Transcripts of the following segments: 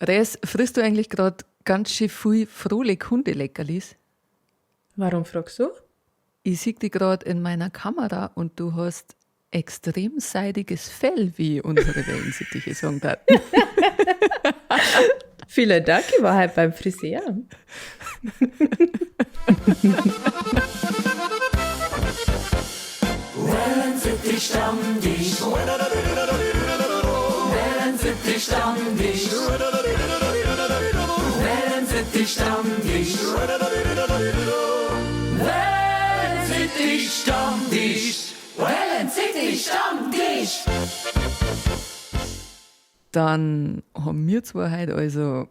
Res, frisst du eigentlich gerade ganz schön viel Frohlich Hundeleckerlis? Warum fragst du? Ich sehe dich gerade in meiner Kamera und du hast extrem seidiges Fell, wie unsere Wellensittiche sagen taten. Vielen Dank, ich war halt beim Friseur. Wellensittich Stammtisch. Wellensittich Stammtisch. Wellensittich Stammtisch. Wellensittich Stammtisch. Wellensittich Stammtisch. Dann haben wir zwar heute also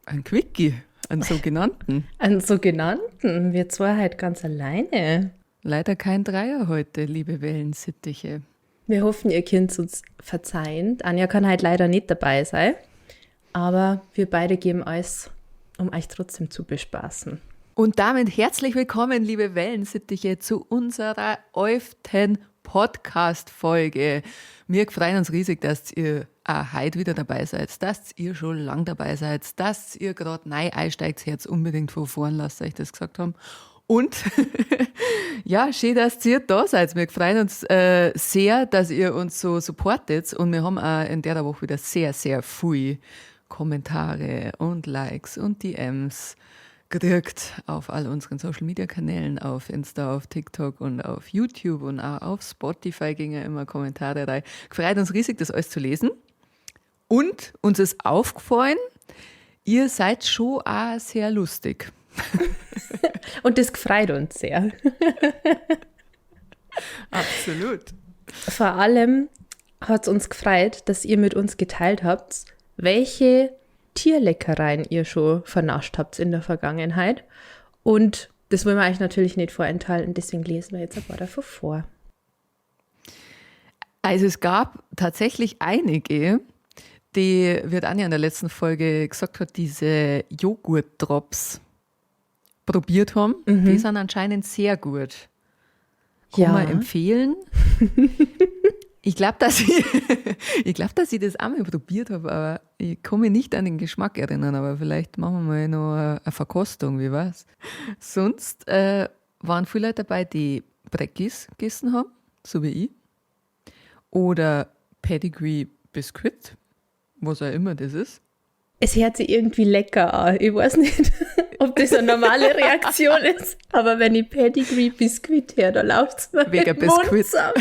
einen Quickie, einen sogenannten. Einen sogenannten, wir zwei halt ganz alleine. Leider kein Dreier heute, liebe Wellensittiche. Wir hoffen, ihr könnt uns verzeihen. Anja kann halt leider nicht dabei sein, aber wir beide geben alles, um euch trotzdem zu bespaßen. Und damit herzlich willkommen, liebe Wellensittiche, zu unserer 11. Podcast-Folge. Wir freuen uns riesig, dass ihr auch heute wieder dabei seid, dass ihr schon lang dabei seid, dass ihr gerade neu einsteigt, Herz unbedingt von vorn, lasst euch das gesagt haben. Und ja, schön, dass ihr da seid. Wir freuen uns sehr, dass ihr uns so supportet. Und wir haben auch in der Woche wieder sehr, sehr viel Kommentare und Likes und DMs gekriegt auf all unseren Social Media Kanälen, auf Insta, auf TikTok und auf YouTube und auch auf Spotify gingen immer Kommentare rein. Freut uns riesig, das alles zu lesen. Und uns ist aufgefallen, ihr seid schon auch sehr lustig. Und das freut uns sehr. Absolut. Vor allem hat es uns gefreut, dass ihr mit uns geteilt habt, welche Tierleckereien ihr schon vernascht habt in der Vergangenheit. Und das wollen wir euch natürlich nicht vorenthalten, deswegen lesen wir jetzt ein paar davon vor. Also es gab tatsächlich einige, die, wie Anja in der letzten Folge gesagt hat, diese Joghurt-Drops probiert haben. Die sind anscheinend sehr gut. Kann man empfehlen. Ich glaube, dass ich, ich glaub, dass ich das auch mal probiert habe, aber ich kann mich nicht an den Geschmack erinnern, aber vielleicht machen wir mal noch eine Verkostung, wie war's? Sonst waren viele Leute dabei, die Breckis gegessen haben, so wie ich. Oder Pedigree Biscuit, was auch immer das ist. Es hört sich irgendwie lecker an. Ich weiß nicht, ob das eine normale Reaktion ist, aber wenn ich Pedigree Biskuit höre, da läuft's mir Wegen den Mund Biskuit. zusammen.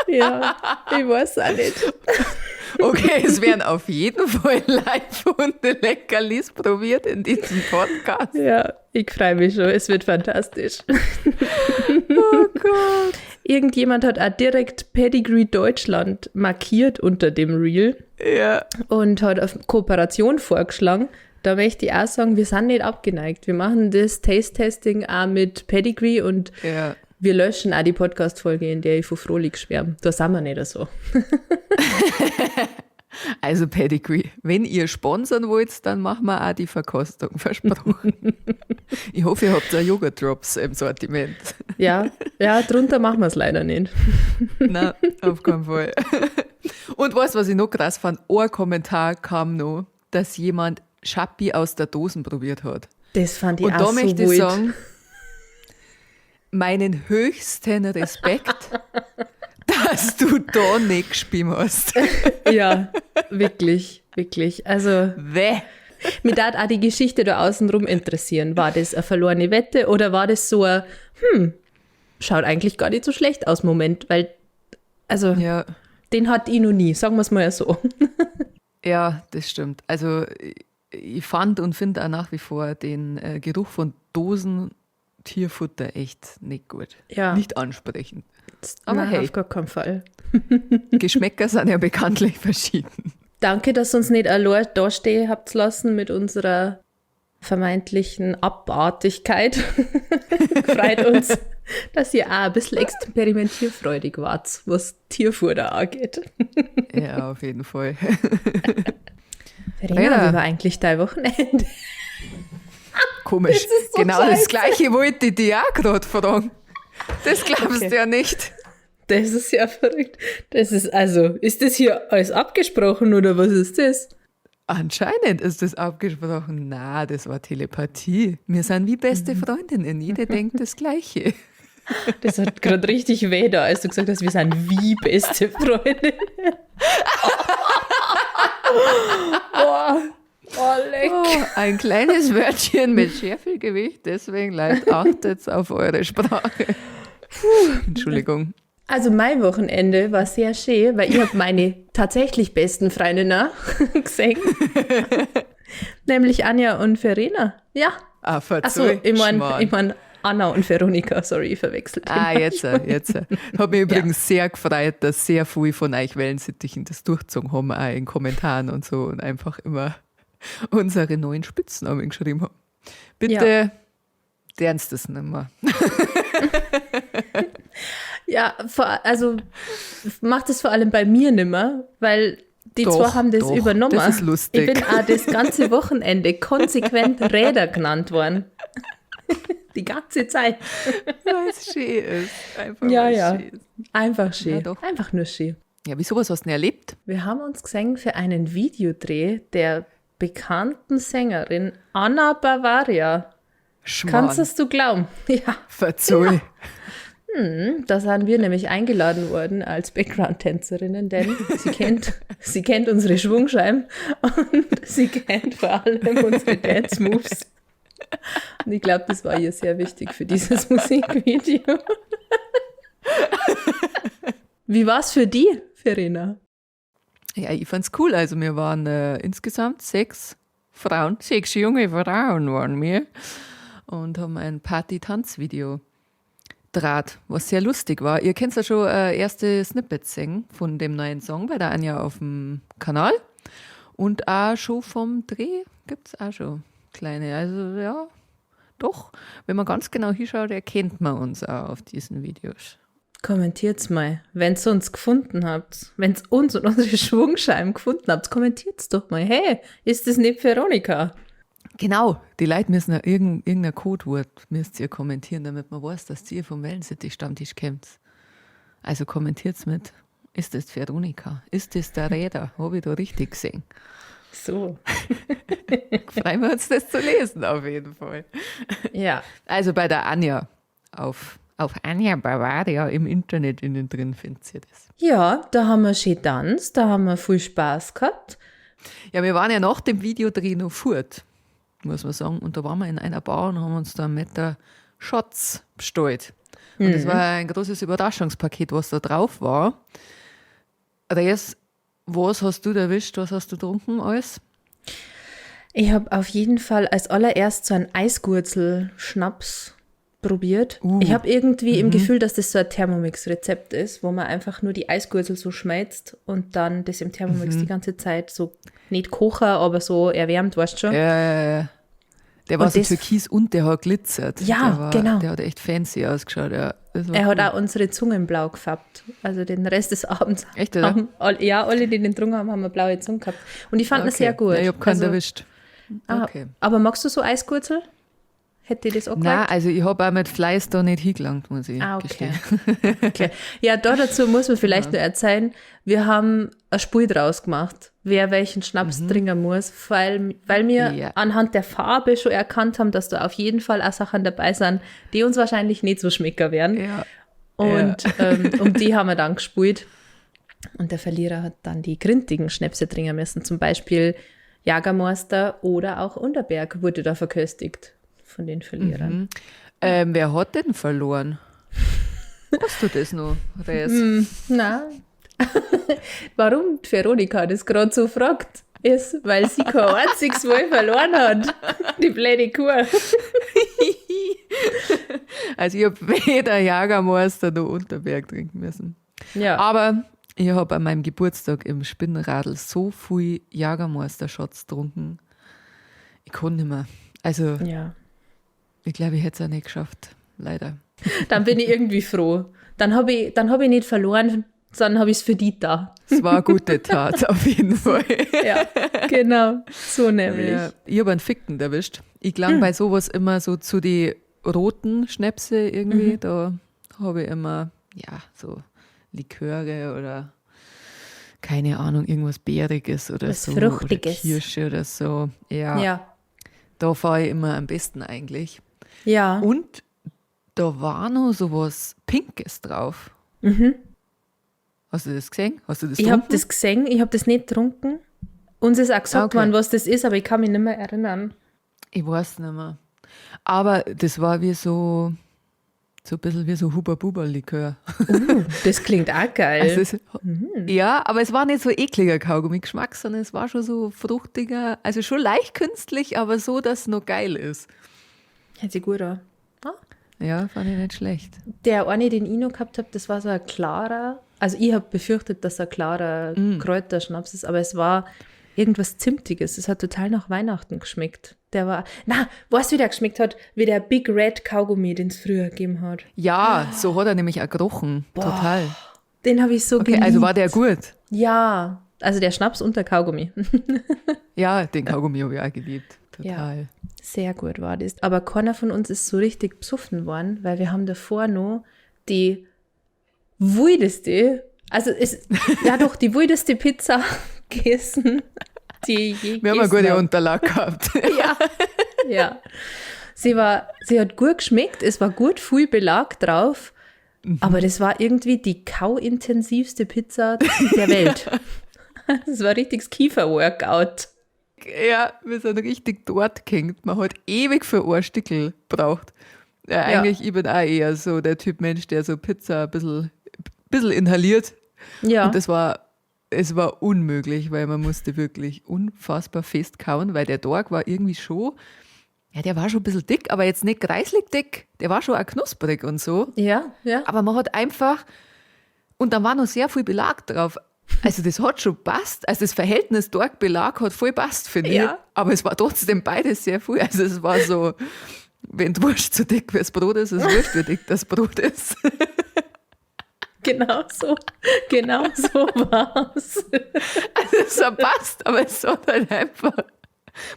Ja, ich weiß auch nicht. Okay, es werden auf jeden Fall Live-Hunde-Leckerlis probiert in diesem Podcast. Ja, ich freue mich schon. Es wird fantastisch. Oh Gott. Irgendjemand hat auch direkt Pedigree Deutschland markiert unter dem Reel. Und hat auf Kooperation vorgeschlagen. Da möchte ich auch sagen, wir sind nicht abgeneigt. Wir machen das Taste-Testing auch mit Pedigree und wir löschen auch die Podcast-Folge, in der ich von Frohlich schwärme. Da sind wir nicht so. Also Pedigree, wenn ihr sponsern wollt, dann machen wir auch die Verkostung, versprochen. Ich hoffe, ihr habt da Joghurt-Drops im Sortiment. Ja, ja, drunter machen wir's leider nicht. Nein, auf keinen Fall. Und weißt du, was ich noch krass fand? Ein Kommentar kam noch, dass jemand Schappi aus der Dosen probiert hat. Das fand ich Und auch da so möchte ich wild. sagen, meinen höchsten Respekt, dass du da nicht gespielt hast. Ja, wirklich, wirklich. Also, Weh. Mir darf auch die Geschichte da außenrum interessieren. War das eine verlorene Wette oder war das so ein, schaut eigentlich gar nicht so schlecht aus, Moment, weil, also, den hatte ich noch nie, sagen wir's mal so. Ja, das stimmt. Also, ich fand und finde auch nach wie vor den Geruch von Dosen-Tierfutter echt nicht gut. Nicht ansprechend. Aber Nein, hey. auf gar keinen Fall. Geschmäcker sind ja bekanntlich verschieden. Danke, dass ihr uns nicht allein dastehen habt lassen mit unserer vermeintlichen Abartigkeit. Freut uns, dass ihr auch ein bisschen experimentierfreudig wart, was Tierfutter angeht. Ja, auf jeden Fall. Verena, Verena. wie war eigentlich dein Wochenende? Komisch. Das ist so Genau das scheiße. Gleiche wollte ich dich auch gerade fragen. Das glaubst du ja nicht. Das ist ja verrückt. Das ist also, ist das hier alles abgesprochen oder was ist das? Anscheinend ist das abgesprochen. Na, das war Telepathie. Wir sind wie beste Freundinnen. Jede denkt das Gleiche. Das hat gerade richtig weh da, als du gesagt hast, wir sind wie beste Freundinnen. Boah. Oh, leck. Oh, ein kleines Wörtchen mit sehr viel Gewicht, deswegen Leute, achtet auf eure Sprache. Puh. Entschuldigung. Also mein Wochenende war sehr schön, weil ich habe meine tatsächlich besten Freundinnen gesehen. Nämlich Anja und Verena. Ja. Ah, verzeih. Achso, ich mein Anna und Veronika, sorry, ich verwechselt. Ah, jetzt. Hat mich übrigens sehr gefreut, dass sehr viele von euch Wellensittichen das durchgezogen haben, auch in Kommentaren und so und einfach immer unsere neuen Spitznamen geschrieben haben. Bitte, ja. Das nicht mehr. Ja, also macht es vor allem bei mir nimmer, weil die doch, zwei haben das übernommen. Das ist lustig. Ich bin auch das ganze Wochenende konsequent Räder genannt worden. Die ganze Zeit. Weil es schön ist. Einfach ja, ja. Schön ist. Einfach schön. Ja, doch. Einfach nur schön. Ja, wieso, was hast du denn erlebt? Wir haben uns gesehen für einen Videodreh der bekannten Sängerin Anna Bavaria. Schmarrn. Kannst du glauben? Ja. Verzeih. Ja. Da sind wir nämlich eingeladen worden als Background-Tänzerinnen, denn sie kennt unsere Schwungscheiben und sie kennt vor allem unsere Dance-Moves. Und ich glaube, das war ihr sehr wichtig für dieses Musikvideo. Wie war's für die, Verena? Ja, ich fand's cool. Also wir waren insgesamt 6 Frauen, 6 junge Frauen waren wir und haben ein Party-Tanz-Video draht, was sehr lustig war. Ihr könnt ja schon erste Snippets sehen von dem neuen Song bei der Anja auf dem Kanal. Und auch schon vom Dreh gibt's auch schon kleine. Also ja, doch, wenn man ganz genau hinschaut, erkennt man uns auch auf diesen Videos. Kommentiert's mal, wenn's uns gefunden habt, wenn's uns und unsere Schwungscheiben gefunden habt, kommentiert's doch mal. Hey, ist das nicht Veronika? Genau, die Leute müssen ja irgendein Codewort müsst ihr kommentieren, damit man weiß, dass ihr vom Wellensittich-Stammtisch kommt. Also kommentiert's mit, ist das Veronika? Ist das der Räder? Hab ich da richtig gesehen? So. Freuen wir uns, das zu lesen, auf jeden Fall. Ja. Also bei der Anja auf Anja Bavaria im Internet innen drin findet ihr das. Ja, da haben wir schön getanzt, da haben wir viel Spaß gehabt. Ja, wir waren ja nach dem Videodreh noch fort, muss man sagen. Und da waren wir in einer Bar und haben uns da mit der Shots bestellt. Und das war ein großes Überraschungspaket, was da drauf war. Res, was hast du da erwischt? Was hast du getrunken alles? Ich habe auf jeden Fall als allererst so einen Eisgurzel-Schnaps probiert. Ich habe irgendwie im Gefühl, dass das so ein Thermomix-Rezept ist, wo man einfach nur die Eisgurzel so schmelzt und dann das im Thermomix die ganze Zeit so nicht kochen, aber so erwärmt, weißt du schon. Ja. Der war und so türkis und der hat glitzert. Ja, genau. Der hat echt fancy ausgeschaut. Ja, das war Er cool. hat auch unsere Zungen blau gefärbt. Also den Rest des Abends. Echt, oder? Haben, alle, die den getrunken haben, haben eine blaue Zunge gehabt. Und ich fand das sehr gut. Ja, ich hab keinen also, erwischt. Okay. Aber magst du so Eisgurzel? Hätte ich das auch Nein, also ich habe auch mit Fleiß da nicht hingelangt, muss ich gestehen. Okay. Ja, da dazu muss man vielleicht nur erzählen, wir haben ein Spiel draus gemacht, wer welchen Schnaps trinken muss, weil wir anhand der Farbe schon erkannt haben, dass da auf jeden Fall auch Sachen dabei sind, die uns wahrscheinlich nicht so schmecken werden. Ja. Und um die haben wir dann gespielt. Und der Verlierer hat dann die grintigen Schnäpse trinken müssen, zum Beispiel Jagermeister oder auch Unterberg wurde da verköstigt von den Verlierern. Wer hat denn verloren? Weißt du das noch, Res? Nein. Warum die Veronika das gerade so fragt, ist, weil sie kein einziges Mal verloren hat. Die blöde Kuh. Also ich habe weder Jagermeister noch Unterberg trinken müssen. Ja. Aber ich habe an meinem Geburtstag im Spinnradl so viel Jagermeister-Shots getrunken. Ich konnte nicht mehr. Also ich glaube, ich hätte es auch nicht geschafft. Leider. Dann bin ich irgendwie froh. Dann hab ich nicht verloren, sondern habe ich es verdient da. Es war eine gute Tat, auf jeden Fall. Ja, genau. So nämlich. Ja, ich habe einen Ficken erwischt. Ich klang bei sowas immer so zu die roten Schnäpse irgendwie. Da habe ich immer, ja, so Liköre oder keine Ahnung, irgendwas Beeriges oder Was so. Fruchtiges. Oder Kirsche oder so. Ja, Ja. Da fahre ich immer am besten eigentlich. Ja. Und da war noch sowas Pinkes drauf. Hast du das gesehen? Hast du das Ich habe getrunken? das gesehen, ich habe das nicht getrunken. Uns ist auch gesagt Okay. worden, was das ist, aber ich kann mich nicht mehr erinnern. Ich weiß nicht mehr. Aber das war wie so ein bisschen wie so Huba-Buba-Likör. Das klingt auch geil. Also es, Ja, aber es war nicht so ekliger Kaugummi-Geschmack, sondern es war schon so fruchtiger, also schon leicht künstlich, aber so, dass es noch geil ist. Hört sich gut an. Ja, fand ich nicht schlecht. Der eine, den ich noch gehabt habe, das war so ein klarer, also ich habe befürchtet, dass er klarer Kräuterschnaps ist, aber es war irgendwas Zimtiges. Es hat total nach Weihnachten geschmeckt. Der war, na, weißt du, wie der geschmeckt hat? Wie der Big Red Kaugummi, den es früher gegeben hat. Ja, so hat er nämlich auch gerochen. Total. Den habe ich so Okay, geliebt. also war der gut. Ja, also der Schnaps und der Kaugummi. Ja, den Kaugummi habe ich auch geliebt. Total. Sehr gut war das. Aber keiner von uns ist so richtig besoffen worden, weil wir haben davor noch die wildeste, also es, ja doch, die wildeste Pizza gegessen, die ich je Wir haben eine gegessen gute hab. Unterlage gehabt. Ja, ja. Sie hat gut geschmeckt, es war gut viel Belag drauf, aber das war irgendwie die kauintensivste Pizza der Welt. Das war richtiges Kiefer-Workout. Ja, wir sind richtig dort gehängt. Man hat ewig für ein Stickel braucht. Ja, eigentlich, ich bin auch eher so der Typ Mensch, der so Pizza ein bisschen inhaliert. Ja. Und es war unmöglich, weil man musste wirklich unfassbar fest kauen, weil der Dog war irgendwie schon, ja, der war schon ein bisschen dick, aber jetzt nicht kreislig dick, der war schon auch knusprig und so. Ja, ja. Aber man hat einfach, und dann war noch sehr viel Belag drauf. Also das hat schon passt. Also das Verhältnis Dog-Belag hat voll passt, finde ich. Ja. Aber es war trotzdem beides sehr viel. Also es war so, wenn die Wurst zu dick wie das Brot ist, ist wurscht, wie dick das Brot ist. Genau so, genau so war's. Also es hat passt, aber es hat halt einfach,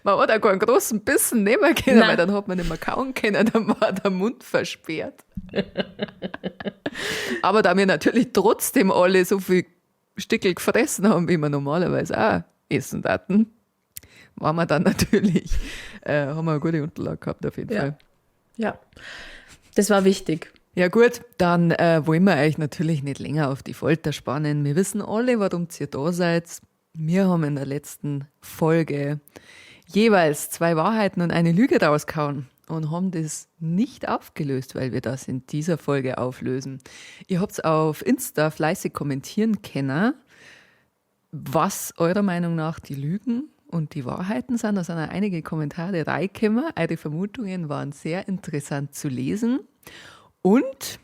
man hat auch keinen großen Bissen nehmen können, Nein. weil dann hat man nicht mehr kauen können, dann war der Mund versperrt. Aber da wir natürlich trotzdem alle so viel Stickel gefressen haben, wie wir normalerweise auch essen taten, waren wir dann natürlich, haben wir eine gute Unterlage gehabt auf jeden Ja. Fall. Ja, das war wichtig. Ja gut, dann wollen wir euch natürlich nicht länger auf die Folter spannen. Wir wissen alle, warum ihr da seid. Wir haben in der letzten Folge jeweils 2 Wahrheiten und eine Lüge rausgehauen und haben das nicht aufgelöst, weil wir das in dieser Folge auflösen. Ihr habt's auf Insta fleißig kommentieren können, was eurer Meinung nach die Lügen und die Wahrheiten sind. Da sind auch einige Kommentare reingekommen. Eure Vermutungen waren sehr interessant zu lesen. Und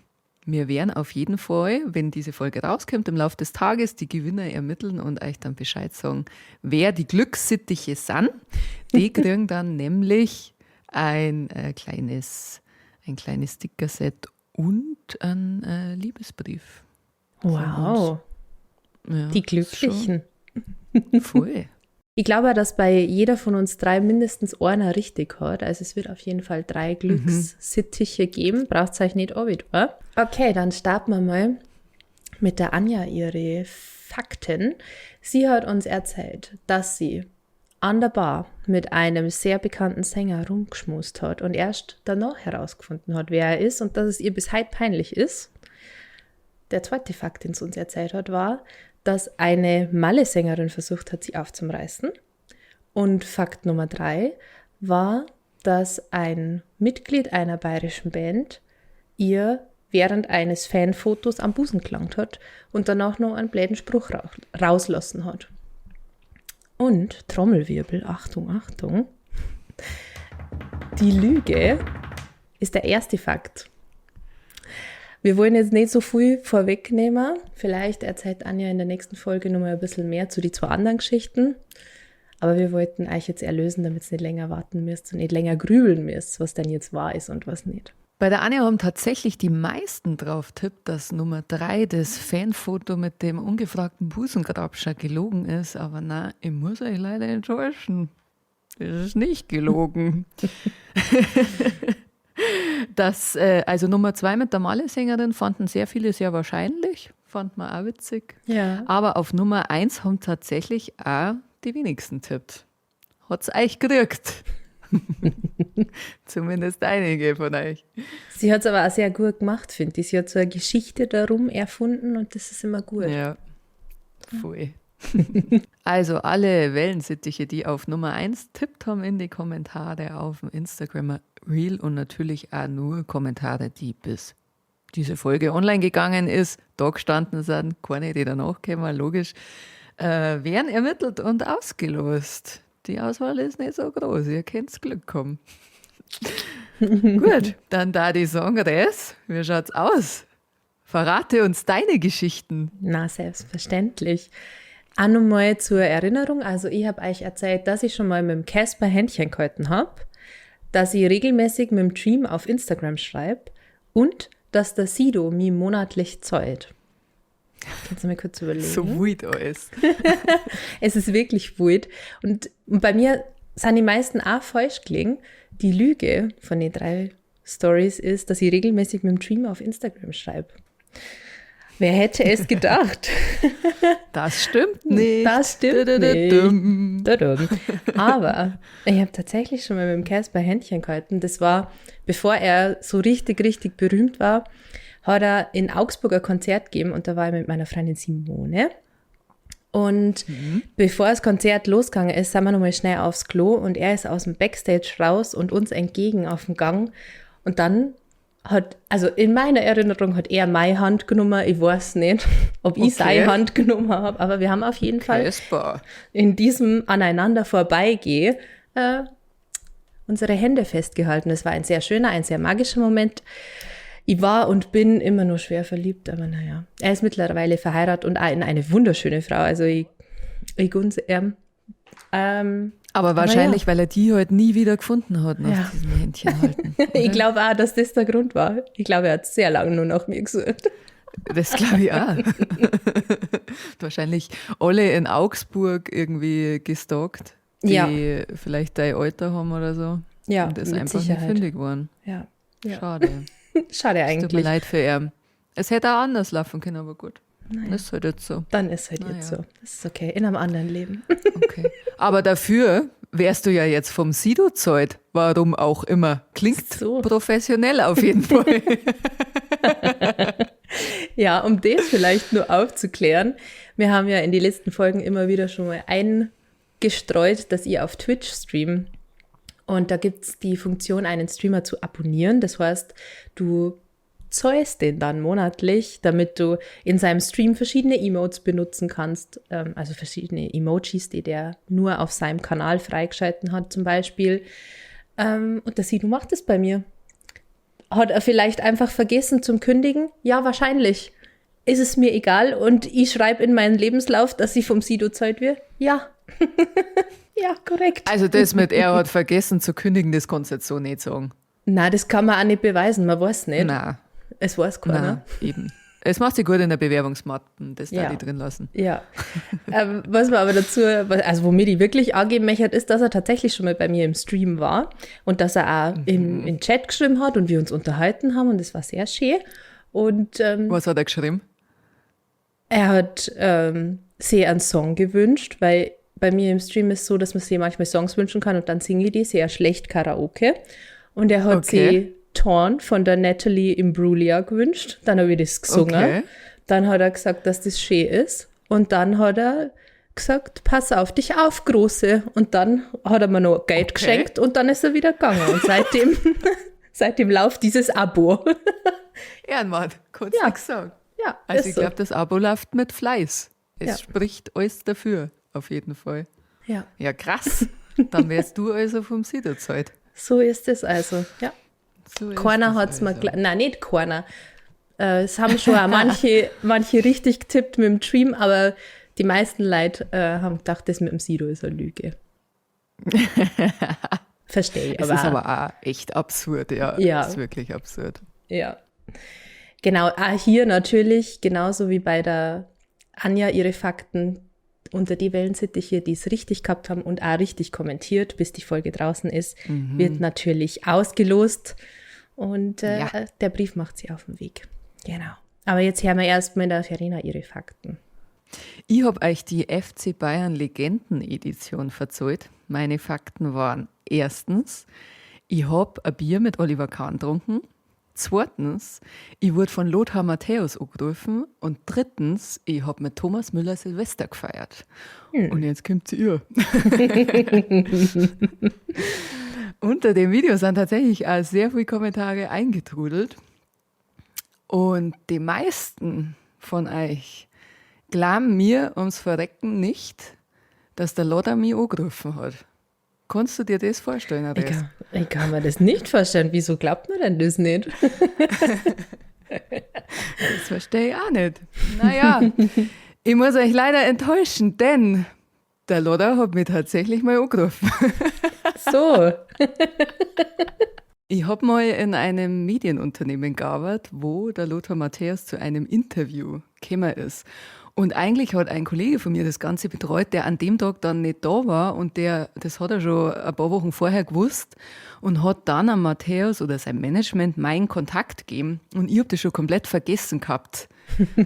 wir werden auf jeden Fall, wenn diese Folge rauskommt, im Laufe des Tages die Gewinner ermitteln und euch dann Bescheid sagen, wer die Glückssittiche sind. Die kriegen dann nämlich ein kleines Stickerset und einen Liebesbrief. Wow. Ja, Die Glücklichen. Schon voll. Ich glaube auch, dass bei jeder von uns 3 mindestens einer richtig hat. Also es wird auf jeden Fall 3 Glückssittiche geben. Braucht's euch nicht orbit, oder? Okay, dann starten wir mal mit der Anja ihre Fakten. Sie hat uns erzählt, dass sie an der Bar mit einem sehr bekannten Sänger rumgeschmust hat und erst danach herausgefunden hat, wer er ist und dass es ihr bis heute peinlich ist. Der zweite Fakt, den sie uns erzählt hat, war, dass eine Malle-Sängerin versucht hat, sie aufzureißen. Und Fakt Nummer 3 war, dass ein Mitglied einer bayerischen Band ihr während eines Fanfotos am Busen gelangt hat und danach noch einen bläden Spruch rauslassen hat. Und Trommelwirbel, Achtung, Achtung, die Lüge ist der erste Fakt. Wir wollen jetzt nicht so viel vorwegnehmen. Vielleicht erzählt Anja in der nächsten Folge noch mal ein bisschen mehr zu den 2 anderen Geschichten. Aber wir wollten euch jetzt erlösen, damit ihr nicht länger warten müsst und nicht länger grübeln müsst, was denn jetzt wahr ist und was nicht. Bei der Anja haben tatsächlich die meisten drauf tippt, dass Nummer 3, das Fanfoto mit dem ungefragten Busengrabscher, gelogen ist. Aber na, ich muss euch leider enttäuschen. Das ist nicht gelogen. Das, also Nummer 2 mit der Malle-Sängerin fanden sehr viele sehr wahrscheinlich. Fand man auch witzig. Ja. Aber auf Nummer 1 haben tatsächlich auch die wenigsten tippt. Hat's euch gekriegt. Zumindest einige von euch. Sie hat's aber auch sehr gut gemacht, finde ich. Sie hat so eine Geschichte darum erfunden und das ist immer gut. Ja, voll. Also alle Wellensittiche, die auf Nummer 1 tippt haben in die Kommentare auf dem Instagram Reel und natürlich auch nur Kommentare, die bis diese Folge online gegangen ist, da gestanden sind, keine, die danach kommen, logisch, werden ermittelt und ausgelost. Die Auswahl ist nicht so groß, ihr könnt's Glück haben. Gut, dann da die sagen, Res, wie schaut's aus? Verrate uns deine Geschichten. Na, selbstverständlich. Auch nochmal zur Erinnerung, also ich hab euch erzählt, dass ich schon mal mit dem Casper Händchen gehalten hab, dass ich regelmäßig mit dem Dream auf Instagram schreib und dass der Sido mir monatlich zahlt. Kannst du mir kurz überlegen? So wild alles. Es ist wirklich wild. Und bei mir sind die meisten auch falsch gelegen. Die Lüge von den 3 Stories ist, dass ich regelmäßig mit dem Dream auf Instagram schreibe. Wer hätte es gedacht? Das stimmt nicht. Das stimmt Du, du, du, nicht. dum. Du, du. Aber ich habe tatsächlich schon mal mit dem Casper Händchen gehalten. Das war, bevor er so richtig, richtig berühmt war, hat er in Augsburg ein Konzert gegeben und da war ich mit meiner Freundin Simone. Und bevor das Konzert losgegangen ist, sind wir nochmal schnell aufs Klo und er ist aus dem Backstage raus und uns entgegen auf dem Gang. Und dann hat, also in meiner Erinnerung hat er meine Hand genommen, ich weiß nicht, ob ich seine Hand genommen habe, aber wir haben auf jeden Fall Casper. in diesem aneinander vorbeigehen, unsere Hände festgehalten. Es war ein sehr schöner, ein sehr magischer Moment. Ich war und bin immer nur schwer verliebt, aber naja. Er ist mittlerweile verheiratet und auch in eine wunderschöne Frau, also ich gun's ihm. Aber wahrscheinlich, weil er die halt nie wieder gefunden hat nach diesem Händchen halten. Ich glaube auch, dass das der Grund war. Ich glaube, er hat sehr lange nur nach mir gesucht. Das glaube ich auch. Wahrscheinlich alle in Augsburg irgendwie gestalkt, die vielleicht dein Alter haben oder so. Ja, und ist mit einfach nicht Sicherheit. fündig geworden. Ja. Ja. Schade. Schade Es tut mir eigentlich. leid für ihn. Es hätte auch anders laufen können, aber gut. Naja. Das ist halt jetzt so. Dann ist halt jetzt so. Das ist okay. In einem anderen Leben. Okay. Aber dafür wärst du ja jetzt vom Sido zahlt. Warum auch immer. Klingt So. professionell auf jeden Fall. Ja, um das vielleicht nur aufzuklären. Wir haben ja in den letzten Folgen immer wieder schon mal eingestreut, dass ihr auf Twitch streamt. Und da gibt's die Funktion, einen Streamer zu abonnieren. Das heißt, du zahlst den dann monatlich, damit du in seinem Stream verschiedene Emotes benutzen kannst, also verschiedene Emojis, die der nur auf seinem Kanal freigeschalten hat zum Beispiel. Und der Sido macht es bei mir. Hat er vielleicht einfach vergessen zum Kündigen? Ja, wahrscheinlich. Ist es mir egal und ich schreibe in meinen Lebenslauf, dass ich vom Sido zahlt wird? Ja. Ja, korrekt. Also das mit er hat vergessen zu kündigen, das kannst du jetzt so nicht sagen. Na, das kann man auch nicht beweisen, man weiß nicht. Nein. Es weiß keiner. Nein, eben. Es macht sich gut in der Bewerbungsmappen, das da Ja. die drin lassen. Ja. Was man aber dazu, also womit ich wirklich angeben möchte, ist, dass er tatsächlich schon mal bei mir im Stream war und dass er auch im Chat geschrieben hat und wir uns unterhalten haben und das war sehr schön. Und was hat er geschrieben? Er hat sich einen Song gewünscht, weil bei mir im Stream ist es so, dass man sich manchmal Songs wünschen kann und dann singe ich die sehr schlecht Karaoke. Und er hat sich Torn von der Natalie Imbruglia gewünscht. Dann habe ich das gesungen. Dann hat er gesagt, dass das schön ist. Und dann hat er gesagt, pass auf dich auf, Große. Und dann hat er mir noch Geld geschenkt und dann ist er wieder gegangen. Und seitdem läuft dieses Abo. Ehrenmann, kurz nichts sagen. Ja, Also ist ich so. glaub, das Abo läuft mit Fleiß. Es spricht alles dafür, auf jeden Fall. Ja, krass. Dann wärst du also vom Sido zahlt. So ist es also, ja. So ist Keiner das hat's mir also. nein, nicht keiner. Es haben schon auch manche richtig getippt mit dem Dream, aber die meisten Leute haben gedacht, das mit dem Sido ist eine Lüge. Verstehe ich. Es aber ist auch. aber auch echt absurd, ja. Es ist wirklich absurd. Ja. Genau, auch hier natürlich, genauso wie bei der Anja ihre Fakten unter die Wellensittiche, die es richtig gehabt haben und auch richtig kommentiert, bis die Folge draußen ist, wird natürlich ausgelost und der Brief macht sie auf den Weg. Genau. Aber jetzt hören wir erstmal der Verena ihre Fakten. Ich habe euch die FC Bayern Legenden Edition verzahlt. Meine Fakten waren: erstens, ich habe ein Bier mit Oliver Kahn getrunken. Zweitens, ich wurde von Lothar Matthäus angerufen. Und drittens, ich habe mit Thomas Müller Silvester gefeiert. Und jetzt kommt zu ihr. Unter dem Video sind tatsächlich auch sehr viele Kommentare eingetrudelt. Und die meisten von euch glauben mir ums Verrecken nicht, dass der Lothar mich angerufen hat. Kannst du dir das vorstellen, Andreas? Ich kann mir das nicht vorstellen. Wieso glaubt man denn das nicht? Das verstehe ich auch nicht. Naja, ich muss euch leider enttäuschen, denn der Lothar hat mich tatsächlich mal angerufen. So. Ich habe mal in einem Medienunternehmen gearbeitet, wo der Lothar Matthäus zu einem Interview gekommen ist. Und eigentlich hat ein Kollege von mir das Ganze betreut, der an dem Tag dann nicht da war und der, das hat er schon ein paar Wochen vorher gewusst und hat dann an Matthäus oder sein Management meinen Kontakt gegeben. Und ich hab das schon komplett vergessen gehabt.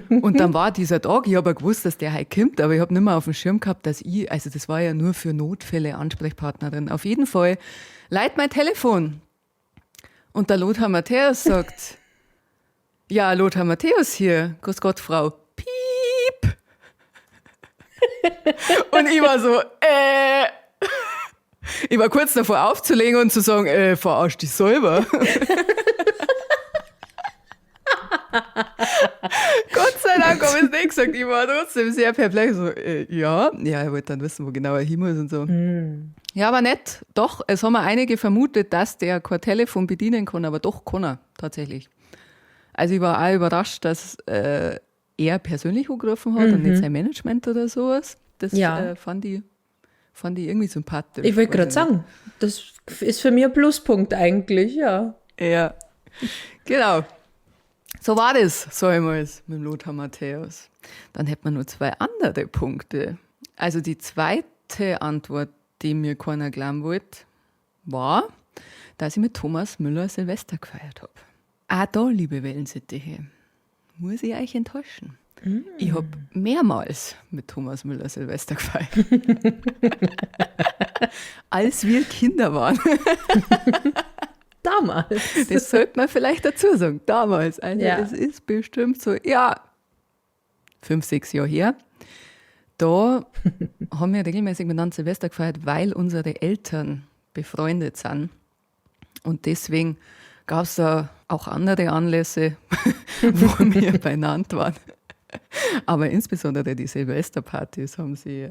Und dann war dieser Tag, ich hab ja gewusst, dass der heute kommt, aber ich hab nicht mehr auf dem Schirm gehabt, dass ich, also das war ja nur für Notfälle Ansprechpartnerin. Auf jeden Fall, leit mein Telefon. Und der Lothar Matthäus sagt, ja, Lothar Matthäus hier, grüß Gott, Frau Piep. Und ich war so, Ich war kurz davor aufzulegen und zu sagen, verarsch dich selber. Gott sei Dank habe ich es nicht gesagt. Ich war trotzdem sehr perplex. So, ja, ja, ich wollte dann wissen, wo genau er hin muss und so. Mm. Ja, aber nett. Doch, es haben einige vermutet, dass der kein Telefon bedienen kann, aber doch kann er, tatsächlich. Also ich war auch überrascht, dass er persönlich angerufen hat und nicht sein Management oder sowas. Das ja. fand ich irgendwie sympathisch. Ich wollte gerade sagen, das ist für mich ein Pluspunkt eigentlich, ja. Ja, genau. So war das, so einmal mit dem Lothar Matthäus. Dann hätte man nur zwei andere Punkte. Also die zweite Antwort, die mir keiner glauben wollte, war, dass ich mit Thomas Müller Silvester gefeiert habe. Auch da, liebe Wellensittiche, muss ich euch enttäuschen. Mm. Ich habe mehrmals mit Thomas Müller Silvester gefeiert. Als wir Kinder waren. Damals. Das sollte man vielleicht dazu sagen. Damals. Also ja. Es ist bestimmt so, ja, 5, 6 Jahre her. Da haben wir regelmäßig miteinander Silvester gefeiert, weil unsere Eltern befreundet sind. Und deswegen gab es da auch andere Anlässe, wo wir beieinander waren. Aber insbesondere die Silvesterpartys haben sie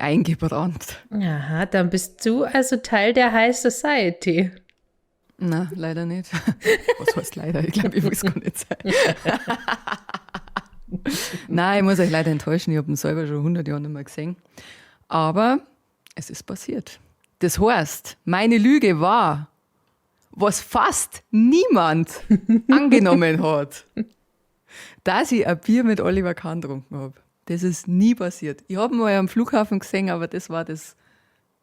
eingebrannt. Aha, dann bist du also Teil der High Society. Na, leider nicht. Was heißt leider? Ich glaube, ich muss gar nicht sein. Nein, ich muss euch leider enttäuschen. Ich habe ihn selber schon 100 Jahre nicht mehr gesehen. Aber es ist passiert. Das heißt, meine Lüge war, was fast niemand angenommen hat, dass ich ein Bier mit Oliver Kahn getrunken habe. Das ist nie passiert. Ich habe ihn mal am Flughafen gesehen, aber das war das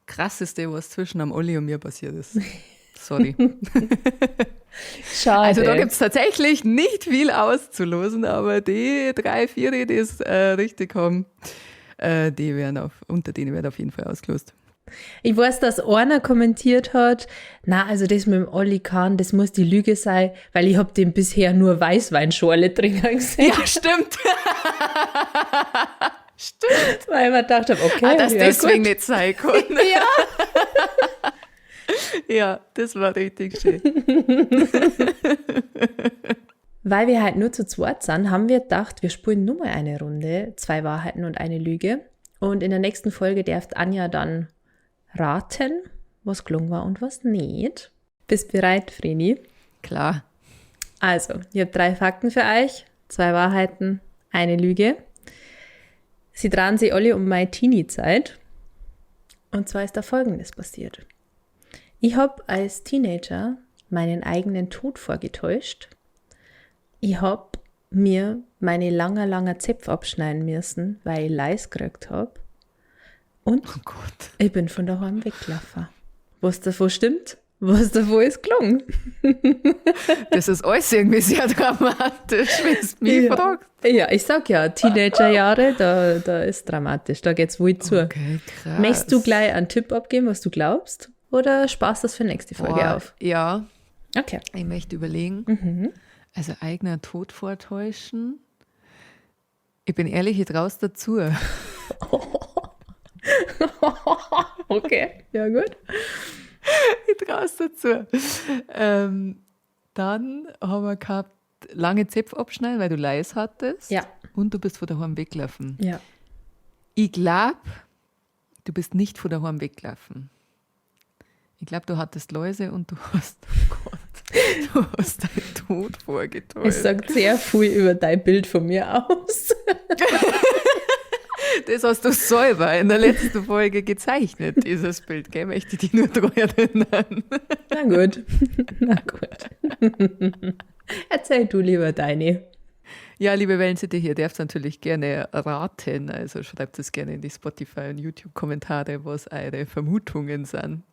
Krasseste, was zwischen am Olli und mir passiert ist. Sorry. Schade. Also da gibt es tatsächlich nicht viel auszulosen, aber die 3, 4, die es richtig haben, die werden unter denen wird auf jeden Fall ausgelost. Ich weiß, dass einer kommentiert hat, na, also das mit dem Olli Kahn, das muss die Lüge sein, weil ich hab den bisher nur Weißweinschorle trinken gesehen. Ja, stimmt. Stimmt. Weil ich mir gedacht habe, okay. Ah, dass ja, deswegen gut. Nicht sein kann. Ja. Ja, das war richtig schön. Weil wir halt nur zu zweit sind, haben wir gedacht, wir spielen nur mal eine Runde, 2 Wahrheiten und eine Lüge. Und in der nächsten Folge darf Anja dann raten, was gelungen war und was nicht. Bist bereit, Vreni? Klar. Also, ich habe 3 Fakten für euch, 2 Wahrheiten, eine Lüge. Sie drehen sich alle um meine Teenie-Zeit. Und zwar ist da Folgendes passiert. Ich habe als Teenager meinen eigenen Tod vorgetäuscht. Ich habe mir meine langer Zäpfe abschneiden müssen, weil ich Leis gekriegt habe. Und oh Gott. Ich bin von daheim weggelaufen. Was davon stimmt Was davon ist gelungen? Das ist alles irgendwie sehr dramatisch, wenn du mich fragst. Ja, ich sag ja, Teenagerjahre, da ist dramatisch, da geht's wohl zu. Okay, krass. Möchtest du gleich einen Tipp abgeben, was du glaubst? Oder sparst du das für nächste Folge Boah, auf? Ja. Okay. Ich möchte überlegen. Also eigener Tod vortäuschen. Ich bin ehrlich, ich trau's dazu. Okay, ja gut. Ich trau's dazu. Dann haben wir gehabt, lange Zäpfe abschneiden, weil du Leis hattest. Ja. Und du bist von daheim weggelaufen. Ja. Ich glaub, du bist nicht von daheim weggelaufen. Ich glaub, du hattest Läuse und du hast, oh Gott, du hast deinen Tod vorgetäuscht. Es sagt sehr viel über dein Bild von mir aus. Das hast du selber in der letzten Folge gezeichnet, dieses Bild, gell? Möchte ich dich nur daran erinnern. Na gut, na gut. Erzähl du lieber deine. Ja, liebe Wellensittiche, ihr dürft natürlich gerne raten. Also schreibt es gerne in die Spotify- und YouTube-Kommentare, was eure Vermutungen sind.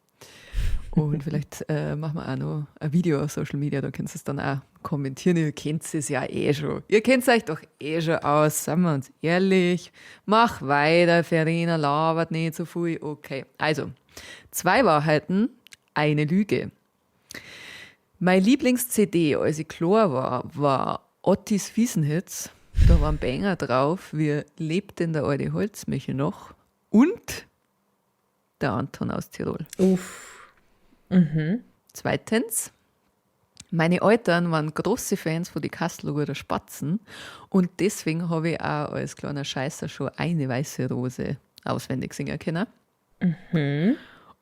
Und vielleicht machen wir auch noch ein Video auf Social Media, da könnt ihr es dann auch kommentieren. Ihr kennt es ja eh schon. Ihr kennt euch doch eh schon aus, seien wir uns ehrlich. Mach weiter, Verena, labert nicht so viel. Okay, also, 2 Wahrheiten, eine Lüge. Mein Lieblings-C D, als ich klar war, war Ottis Wiesnhits. Da waren Banger drauf, wie lebt denn der alte Holzmichel noch? Und der Anton aus Tirol. Uff. Zweitens, meine Eltern waren große Fans von den Kastelruther Spatzen und deswegen habe ich auch als kleiner Scheißer schon eine weiße Rose auswendig singen können.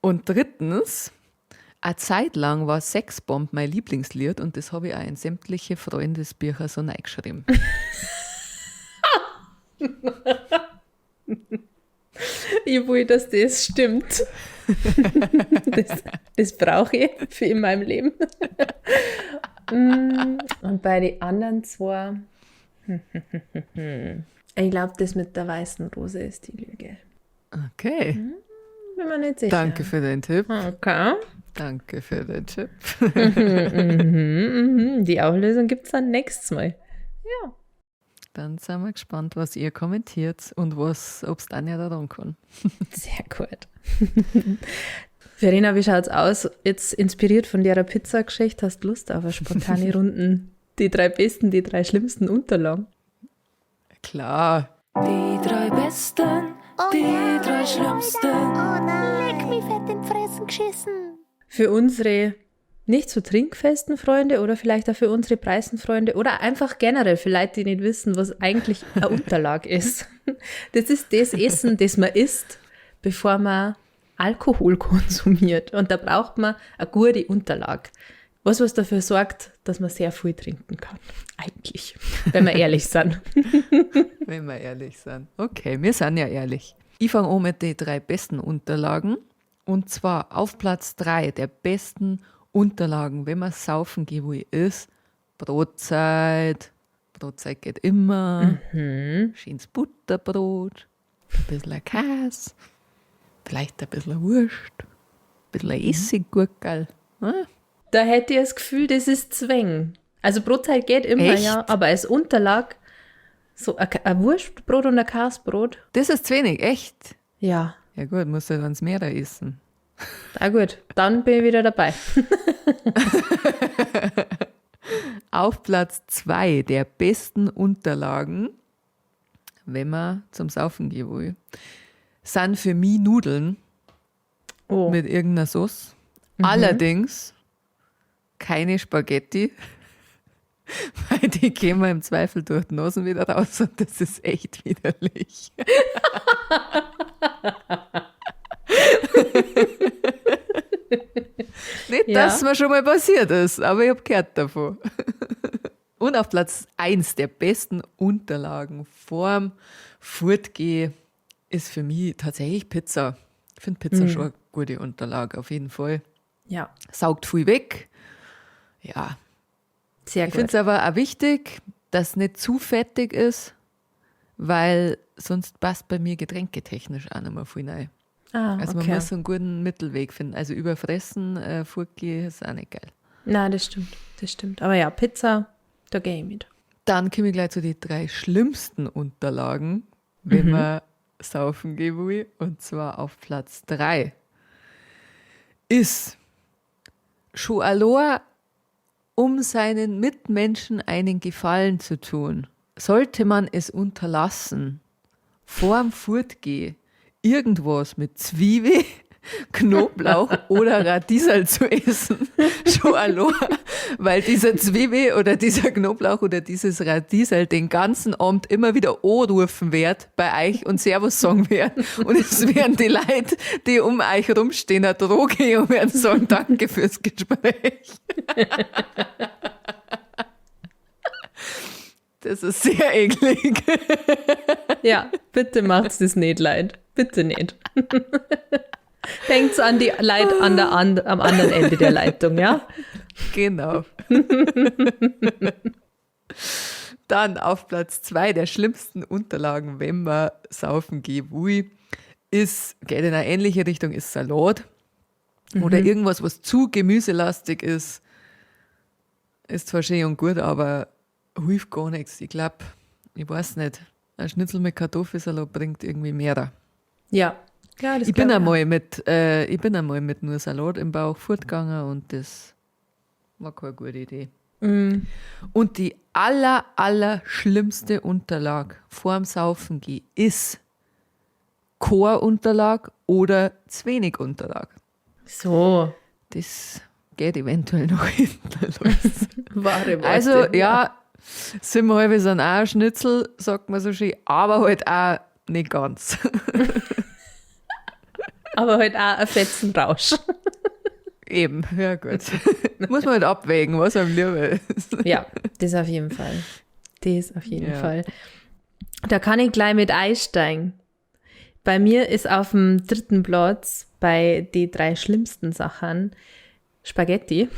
Und drittens, eine Zeit lang war Sexbomb mein Lieblingslied und das habe ich auch in sämtliche Freundesbücher so reingeschrieben. Ich will, dass das stimmt. Das brauche ich für in meinem Leben. Und bei den anderen zwei. Ich glaub, das mit der weißen Rose ist die Lüge. Okay. Bin mir nicht sicher. Danke für den Tipp. Okay. Danke für den Tipp. Die Auflösung gibt's dann nächstes Mal. Ja. Dann sind wir gespannt, was ihr kommentiert und ob's Tanja da ran kann. Sehr gut. Verena, wie schaut's aus? Jetzt inspiriert von der Pizza-Geschichte, hast du Lust auf eine spontane Runden? Die 3 besten, die 3 schlimmsten Unterlagen? Klar. Die 3 besten, Oh die ja. 3 schlimmsten. Oh nein. Leck mich fett in die Fressen geschissen. Für unsere nicht so trinkfesten Freunde oder vielleicht auch für unsere Preisenfreunde oder einfach generell für Leute, die nicht wissen, was eigentlich eine Unterlage ist. Das ist das Essen, das man isst, bevor man Alkohol konsumiert. Und da braucht man eine gute Unterlage. Was dafür sorgt, dass man sehr viel trinken kann. Eigentlich, wenn wir ehrlich sind. Wenn wir ehrlich sind. Okay, wir sind ja ehrlich. Ich fange an mit den 3 besten Unterlagen. Und zwar auf Platz 3 der besten Unterlagen, wenn man saufen geht, wo ich ist, Brotzeit. Brotzeit geht immer. Schönes Butterbrot, ein bisschen Käse, vielleicht ein bisschen Wurst, ein bisschen Essiggurkel. Da hätte ich das Gefühl, das ist Zwang. Also Brotzeit geht immer, Echt? ja, aber als Unterlag, so ein Wurstbrot und ein Käsebrot. Das ist zu wenig, echt? Ja. Ja gut, musst du dann mehr essen. Na gut, dann bin ich wieder dabei. Auf Platz 2 der besten Unterlagen, wenn man zum Saufen gehen will, sind für mich Nudeln mit irgendeiner Sauce. Allerdings keine Spaghetti, weil die gehen wir im Zweifel durch die Nasen wieder raus und das ist echt widerlich. Nicht, dass mir schon mal passiert ist, aber ich hab gehört davon. Und auf Platz 1 der besten Unterlagen vorm Fortgehen ist für mich tatsächlich Pizza. Ich find Pizza schon eine gute Unterlage, auf jeden Fall. Saugt viel weg. Ja. Sehr Ich gut. find's aber auch wichtig, dass nicht zu fettig ist, weil sonst passt bei mir getränketechnisch auch nicht mehr viel rein. Ah, Also man okay. muss so einen guten Mittelweg finden. Also überfressen, fortgehen ist auch nicht geil. Nein, das stimmt. Das stimmt. Aber ja, Pizza, da gehe ich mit. Dann komme ich gleich zu den 3 schlimmsten Unterlagen, wenn man saufen gehen will. Und zwar auf Platz 3 ist schon allein, um seinen Mitmenschen einen Gefallen zu tun, sollte man es unterlassen, vorm Fortgehen irgendwas mit Zwiebel, Knoblauch oder Radieserl zu essen. Schon allein, weil dieser Zwiebel oder dieser Knoblauch oder dieses Radieserl den ganzen Abend immer wieder anrufen wird bei euch und Servus sagen wird. Und es werden die Leute, die um euch rumstehen, eine Droge und werden sagen, danke fürs Gespräch. Das ist sehr eklig. Ja, bitte macht's das nicht, Leid. Bitte nicht. Denkt's an die Leid am anderen Ende der Leitung, ja? Genau. Dann auf Platz 2 der schlimmsten Unterlagen, wenn man saufen geht, ui, ist, geht in eine ähnliche Richtung, ist Salat. Oder irgendwas, was zu gemüselastig ist. Ist zwar schön und gut, aber hilft gar nichts. Ich glaub, ich weiß nicht, ein Schnitzel mit Kartoffelsalat bringt irgendwie mehr. Ja. Ja, das Ich bin glaub ich einmal mit, ich bin einmal mit nur Salat im Bauch fortgegangen und das war keine gute Idee. Und die aller schlimmste Unterlage vorm Saufen gehen ist Chorunterlag oder zu wenig Unterlag. So. Das geht eventuell noch hinten los. Wahre Worte. Also, ja, sind wir halb sind auch ein Schnitzel, sagt man so schön, aber halt auch nicht ganz. Aber halt auch ein Fetzenrausch. Eben, ja gut. Muss man halt abwägen, was einem lieber ist. Ja, das auf jeden Fall. Das auf jeden Ja. Fall. Da kann ich gleich mit einsteigen. Bei mir ist auf dem 3. Platz bei die 3 schlimmsten Sachen Spaghetti.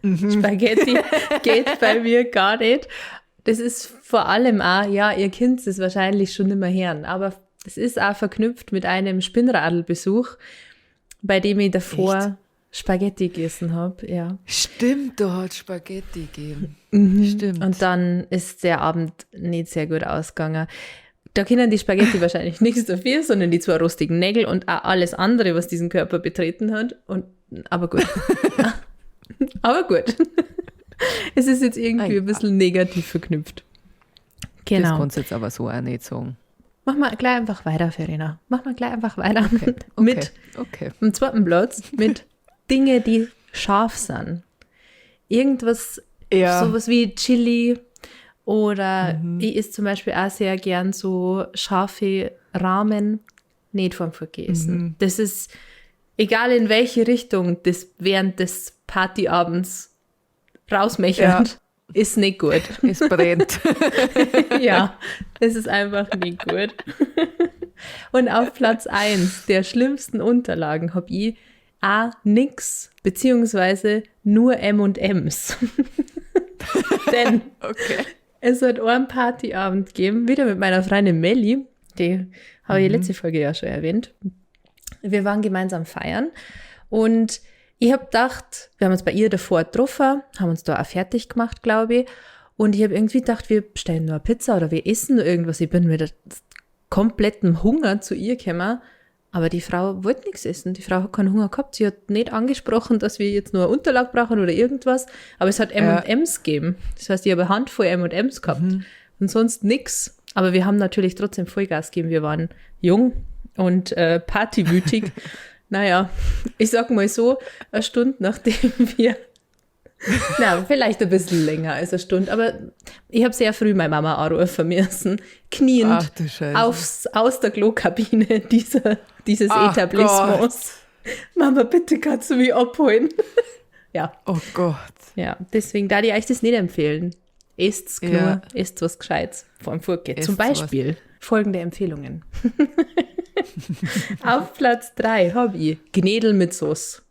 Spaghetti geht bei mir gar nicht. Das ist vor allem auch, ja, ihr kennt es wahrscheinlich schon nicht mehr hören, aber es ist auch verknüpft mit einem Spinnradelbesuch, bei dem ich davor Echt? Spaghetti gegessen hab, ja. Stimmt, da hat Spaghetti gegeben. Stimmt. Und dann ist der Abend nicht sehr gut ausgegangen. Da können die Spaghetti wahrscheinlich nichts dafür, sondern die 2 rostigen Nägel und auch alles andere, was diesen Körper betreten hat. Und, aber gut. Aber gut. Es ist jetzt irgendwie Ah, ja. ein bisschen negativ verknüpft. Das Genau. kannst du jetzt aber so auch nicht sagen. Mach mal gleich einfach weiter, Verena. Mach mal gleich einfach weiter. Okay. Mit Okay. am 2. Platz mit Dinge, die scharf sind. Irgendwas, Ja. sowas wie Chili oder ich esse zum Beispiel auch sehr gern so scharfe Ramen, nicht vorm Fortgehen. Das ist, egal in welche Richtung das während des Partyabends rausmechert, ist nicht gut. Es brennt. Ja, es ist einfach nicht gut. Und auf Platz 1 der schlimmsten Unterlagen hab ich auch nix, beziehungsweise nur M und M's. Denn es hat einen Partyabend gegeben, wieder mit meiner Freundin Melli, die habe ich letzte Folge ja schon erwähnt. Wir waren gemeinsam feiern und ich hab gedacht, wir haben uns bei ihr davor getroffen, haben uns da auch fertig gemacht, glaube ich. Und ich hab irgendwie gedacht, wir bestellen nur eine Pizza oder wir essen nur irgendwas. Ich bin mit komplettem Hunger zu ihr gekommen. Aber die Frau wollte nichts essen. Die Frau hat keinen Hunger gehabt. Sie hat nicht angesprochen, dass wir jetzt nur eine Unterlage brauchen oder irgendwas. Aber es hat M und M's gegeben. Das heißt, ich habe eine Handvoll M und M's gehabt. Und sonst nix. Aber wir haben natürlich trotzdem Vollgas gegeben. Wir waren jung und partywütig. Naja, ich sag mal so, eine Stunde nachdem wir, na, vielleicht ein bisschen länger als eine Stunde, aber ich hab sehr früh meine Mama anrufen müssen, kniend Ach du Scheiße. aus der Klokabine dieses Ach Etablissements. Mama, bitte kannst du mich abholen? Ja. Oh Gott. Ja, deswegen da ich euch das nicht empfehlen. Esst's Ja. nur, esst was Gescheites vorm Fortgehen. Zum Esst's was. Beispiel folgende Empfehlungen. Auf Platz 3 hab ich Gnädel mit Sauce.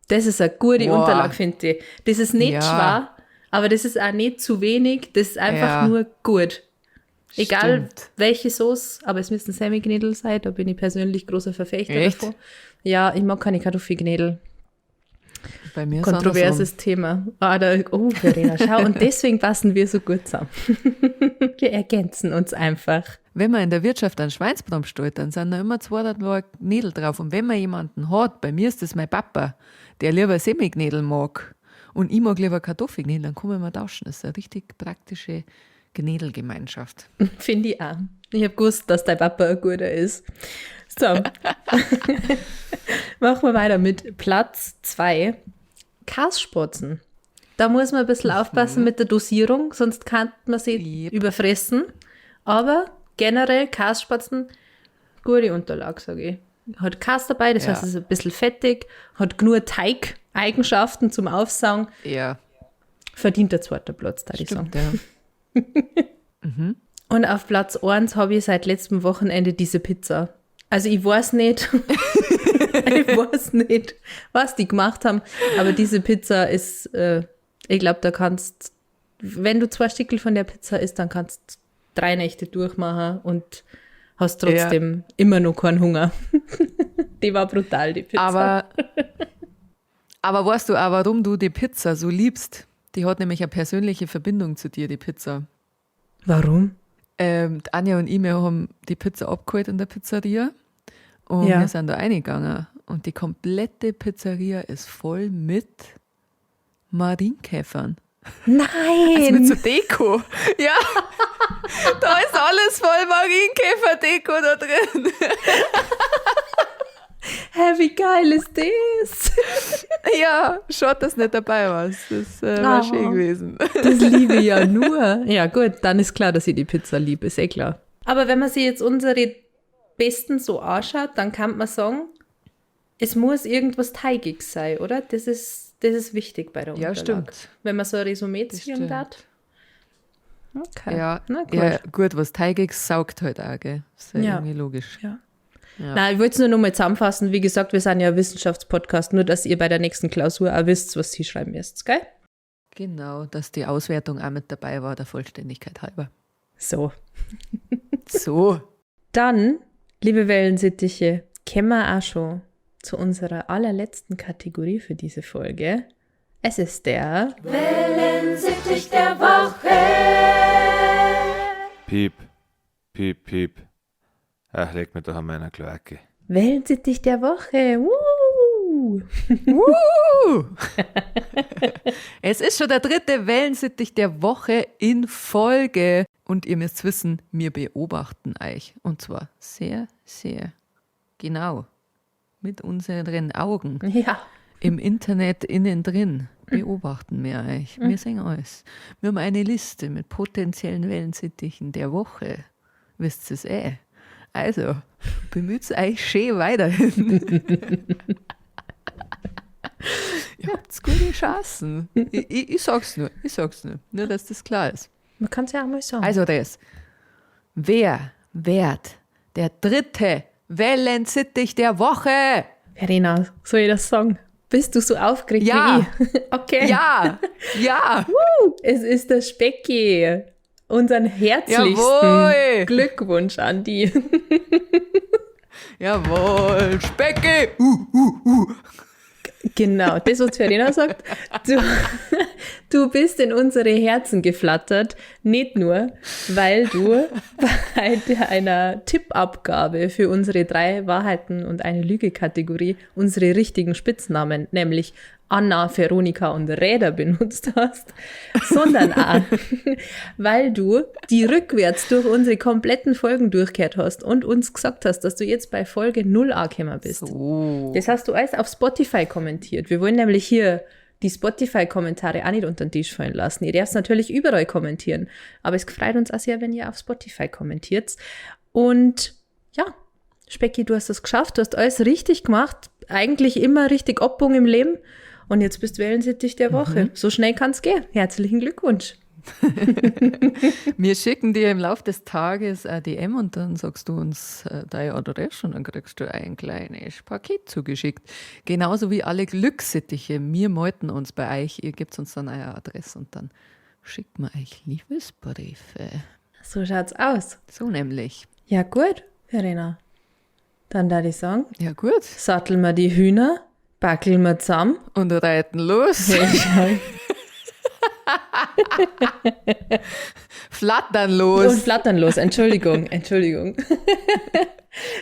Das ist eine gute Boah. Unterlage, finde ich. Das ist nicht Ja. schwer, aber das ist auch nicht zu wenig. Das ist einfach Ja. nur gut. Egal Stimmt. welche Sauce, aber es müssen Semmelknödel sein, da bin ich persönlich großer Verfechter Echt? davon. Ja, ich mag keine Kartoffelknödel. Bei mir ist Kontroverses Thema. Ah, da, oh, Verena, schau, und deswegen passen wir so gut zusammen. Wir ergänzen uns einfach. Wenn man in der Wirtschaft einen Schweinsbraten bestellt, dann sind da immer zwei oder drei Knödel drauf. Und wenn man jemanden hat, bei mir ist das mein Papa, der lieber Semmelknödel mag und ich mag lieber Kartoffelknödel, dann kann man mal tauschen. Das ist eine richtig praktische Knödelgemeinschaft. Finde ich auch. Ich habe gewusst, dass dein Papa ein guter ist. So. Machen wir weiter mit Platz 2. Kasspatzen. Da muss man ein bisschen aufpassen mit der Dosierung, sonst kann man sie Yep. überfressen. Aber generell Kasspatzen, gute Unterlage, sage ich. Hat Kass dabei, das Ja. heißt, es ist ein bisschen fettig, hat genug Teigeigenschaften zum Aufsaugen. Ja, Verdient der zweite Platz, da ich sagen. stimmt, ja. Und auf Platz 1 habe ich seit letztem Wochenende diese Pizza. Also ich weiß nicht, ich weiß nicht, was die gemacht haben, aber diese Pizza ist, ich glaube, da kannst, wenn du 2 Stückel von der Pizza isst, dann kannst 3 Nächte durchmachen und hast trotzdem immer noch keinen Hunger. Die war brutal, die Pizza. Aber weißt du auch, warum du die Pizza so liebst? Die hat nämlich eine persönliche Verbindung zu dir, die Pizza. Warum? Die Anja und ich, wir haben die Pizza abgeholt in der Pizzeria und Ja. wir sind da reingegangen. Und die komplette Pizzeria ist voll mit Marienkäfern. Nein! Also mit so Deko. Ja, da ist alles voll Marienkäfer-Deko da drin. Hä, wie geil ist das? Ja, schaut, dass nicht dabei warst. Das war Oh. schön gewesen. Das liebe ich ja nur. Ja gut, dann ist klar, dass ich die Pizza liebe, ist eh klar. Aber wenn man sich jetzt unsere Besten so anschaut, dann kann man sagen, es muss irgendwas Teigiges sein, oder? Das ist wichtig bei der Ja, Unterlage. stimmt. Wenn man so ein Resümee Das ziehen stimmt. darf. Okay. Ja, Na gut. ja, gut, was Teigiges saugt halt auch, gell? Ist ja, Ja. irgendwie logisch. Ja. Ja. Nein, ich wollte es nur noch mal zusammenfassen. Wie gesagt, wir sind ja ein Wissenschaftspodcast, nur dass ihr bei der nächsten Klausur auch wisst, was sie schreiben müsst, gell? Genau, dass die Auswertung auch mit dabei war, der Vollständigkeit halber. So. So. Dann, liebe Wellensittiche, kommen wir auch schon zu unserer allerletzten Kategorie für diese Folge. Es ist der Wellensittich der Woche. Piep, piep, piep. Ach, leg mir doch an meiner Kloake. Wellensittich der Woche. Woo! Woo! Es ist schon der dritte Wellensittich der Woche in Folge. Und ihr müsst wissen, wir beobachten euch. Und zwar sehr, sehr genau. Mit unseren Augen. Ja. Im Internet innen drin beobachten wir euch. Wir sehen alles. Wir haben eine Liste mit potenziellen Wellensittichen der Woche. Wisst ihr's eh? Also, bemüht euch schön weiterhin. Ihr habt gute Chancen. Ich sag's nur, ich sag's nur. Nur, dass das klar ist. Man kann's ja auch mal sagen. Also das. Wer wird der dritte Wellensittich der Woche? Verena, soll ich das sagen? Bist du so aufgeregt Ja. wie ich? Okay. Ja, ja. Es ist der Specki. Unseren herzlichsten Jawohl. Glückwunsch an die. Jawohl, Specki. Genau, das, was Verena sagt. Du bist in unsere Herzen geflattert, nicht nur, weil du bei einer Tippabgabe für unsere 3 Wahrheiten und eine Lüge-Kategorie unsere richtigen Spitznamen, nämlich Anna, Veronika und Räder benutzt hast, sondern auch, weil du die rückwärts durch unsere kompletten Folgen durchgehört hast und uns gesagt hast, dass du jetzt bei Folge 0 angekommen bist. So. Das hast du alles auf Spotify kommentiert. Wir wollen nämlich hier die Spotify-Kommentare auch nicht unter den Tisch fallen lassen. Ihr dürft natürlich überall kommentieren, aber es freut uns auch sehr, wenn ihr auf Spotify kommentiert. Und ja, Specki, du hast es geschafft, du hast alles richtig gemacht, eigentlich immer richtig Abbogen im Leben und jetzt bist du Wellensittich der Woche. So schnell kann's gehen. Herzlichen Glückwunsch. Wir schicken dir im Laufe des Tages eine DM und dann sagst du uns deine Adresse und dann kriegst du ein kleines Paket zugeschickt. Genauso wie alle Glückssittiche. Wir meuten uns bei euch. Ihr gebt uns dann eure Adresse und dann schickt man euch Liebesbriefe. So schaut's aus. So nämlich. Ja, gut, Verena. Dann da ich sagen, Ja, gut. satteln wir die Hühner, backeln wir zusammen. Und reiten los. Flattern los. Und flattern los. Entschuldigung, Entschuldigung.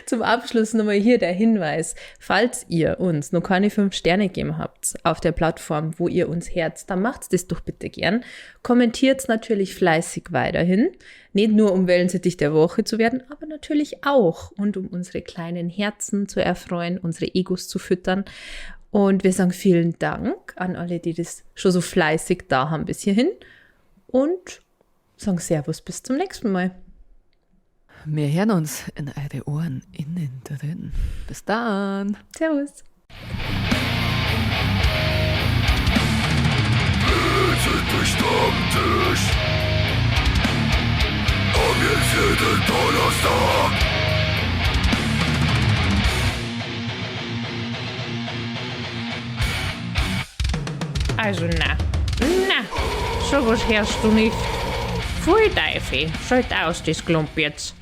Zum Abschluss nochmal hier der Hinweis. Falls ihr uns noch keine 5 Sterne gegeben habt auf der Plattform, wo ihr uns herzt, dann macht's das doch bitte gern. Kommentiert's natürlich fleißig weiterhin. Nicht nur, um Wellensittich der Woche zu werden, aber natürlich auch und um unsere kleinen Herzen zu erfreuen, unsere Egos zu füttern. Und wir sagen vielen Dank an alle, die das schon so fleißig da haben bis hierhin. Und sagen Servus bis zum nächsten Mal. Wir hören uns in eure Ohren innen drin. Bis dann. Servus. Stammtisch. Komm jetzt jeden Donnerstag. Also na, na, sowas hörst du nicht. Pfui Teufel, schalt aus das Klump jetzt.